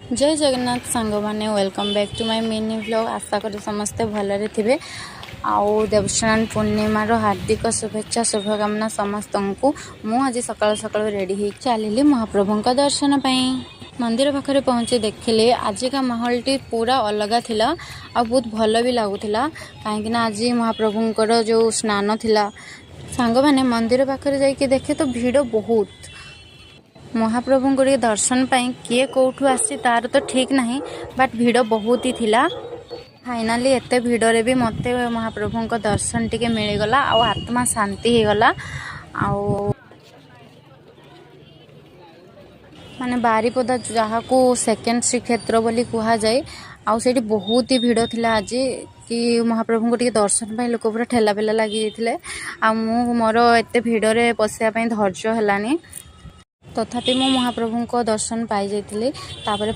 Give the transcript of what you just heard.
ଜୟ ଜଗନ୍ନାଥ ସାଙ୍ଗମାନେ, welcome back to my mini vlog। ଆଶା କରେ ସମସ୍ତେ ଭଲରେ ଥିବେ ଆଉ ଦେବସ୍ନାନ ପୂର୍ଣ୍ଣିମାର ହାର୍ଦ୍ଦିକ ଶୁଭେଚ୍ଛା, ଶୁଭକାମନା ସମସ୍ତଙ୍କୁ। ମୁଁ ଆଜି ସକାଳୁ ସକାଳୁ ରେଡ଼ି ହେଇ ଚାଲିଲି ମହାପ୍ରଭୁଙ୍କ ଦର୍ଶନ ପାଇଁ। ମନ୍ଦିର ପାଖରେ ପହଞ୍ଚି ଦେଖିଲି, ଆଜିକା ମାହୋଲଟି ପୁରା ଅଲଗା ଥିଲା ଆଉ ବହୁତ ଭଲ ବି ଲାଗୁଥିଲା, କାହିଁକିନା ଆଜି ମହାପ୍ରଭୁଙ୍କର ଯେଉଁ ସ୍ନାନ ଥିଲା। ସାଙ୍ଗମାନେ, ମନ୍ଦିର ପାଖରେ ଯାଇକି ଦେଖେ ତ ଭିଡ଼ ବହୁତ। ମହାପ୍ରଭୁଙ୍କୁ ଟିକେ ଦର୍ଶନ ପାଇଁ କିଏ କେଉଁଠୁ ଆସିଛି ତାର ତ ଠିକ୍ ନାହିଁ, ବଟ୍ ଭିଡ଼ ବହୁତ ହି ଥିଲା। ଫାଇନାଲି ଏତେ ଭିଡ଼ରେ ବି ମୋତେ ମହାପ୍ରଭୁଙ୍କ ଦର୍ଶନ ଟିକେ ମିଳିଗଲା ଆଉ ଆତ୍ମା ଶାନ୍ତି ହେଇଗଲା। ଆଉ ମାନେ ବାରିପଦା ଯାହାକୁ ସେକେଣ୍ଡ ଶ୍ରୀକ୍ଷେତ୍ର ବୋଲି କୁହାଯାଏ, ଆଉ ସେଇଠି ବହୁତ ହି ଭିଡ଼ ଥିଲା ଆଜି କି ମହାପ୍ରଭୁଙ୍କୁ ଟିକେ ଦର୍ଶନ ପାଇଁ ଲୋକ ପୁରା ଠେଲା ପେଲା ଲାଗିଯାଇଥିଲେ। ଆଉ ମୁଁ ମୋର ଏତେ ଭିଡ଼ରେ ପଶିବା ପାଇଁ ଧୈର୍ଯ୍ୟ ହେଲାନି, ତଥାପି ମୁଁ ମହାପ୍ରଭୁଙ୍କ ଦର୍ଶନ ପାଇଯାଇଥିଲି। ତାପରେ